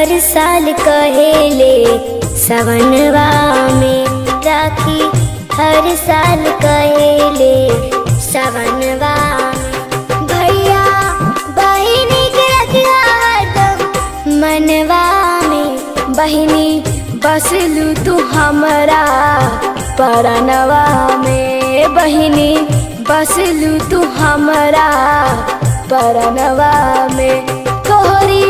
हर साल कहेले सवनवा में, राखी हर साल कहेले सवनवा में। भैया बहिनी के रखिया हरदम मनवा में, बहिनी बसलू तू हमरा परनवा में, बहिनी बसलू तू हमरा परनवा में। तोहरी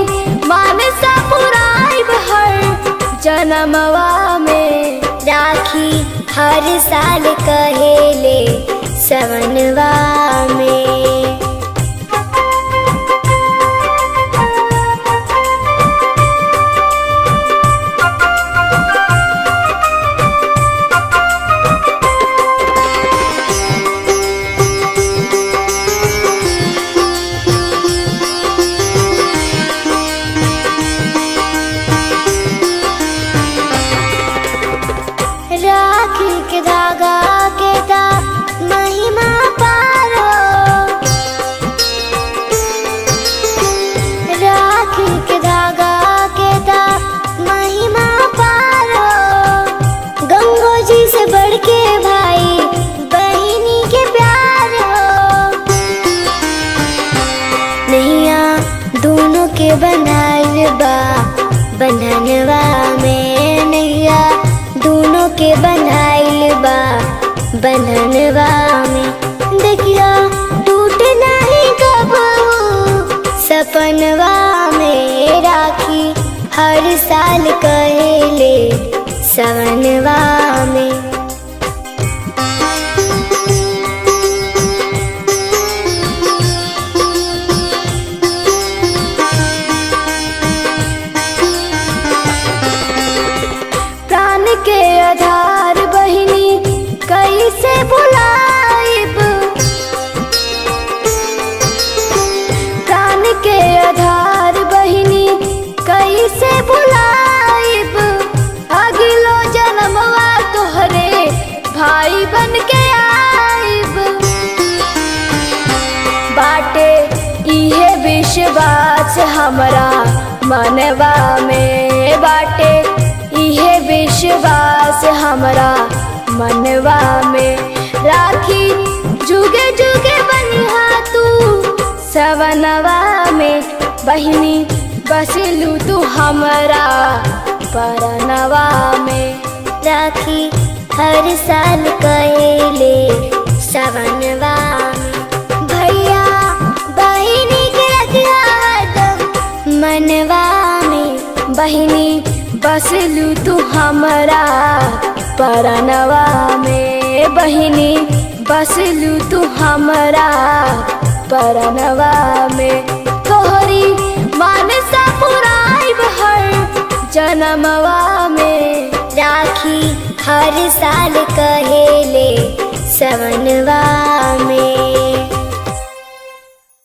मानसा पुराइब हर जनमवा में, राखी हर साल कहेले सवनवा में। राखी के धागा के ता महिमा पारो, राखी के धागा के ता महिमा पारो। गंगो जी से बढ़ के भाई बहिनी के प्यार हो, नैया दोनों के बनाइल बा बंधनवा में, नैया दोनों के बनाइल बा बंधनवा में। देखिया टूट नहीं कबू सपनवा में, राखी हर साल कहेले सवनवा में। प्राण के आधार बहिनी कैसे भुलाइब, प्राण के आधार बहिनी कैसे भुलाइब। अगलो जन्मवा तोहरे भाई बन के आइब, बाटे इहे विश्वास हमरा मनवा में, बाटे इहे विश्वास हमरा मनवा में। राखी जुगे जुगे बनिहा तू सवनवा में, बहिनी बसलू तू हमरा परनवा में। राखी हर साल कहेले सवनवा में। भैया बहिनी के रखिया हरदम मनवा में, बहिनी बसलू तू हमरा परनवा में, बहिनी बसलू तू हमरा परनवा में। तोहरी मानसा पुराइब हर जनमवा में, राखी हर साल कहेले सवनवा में।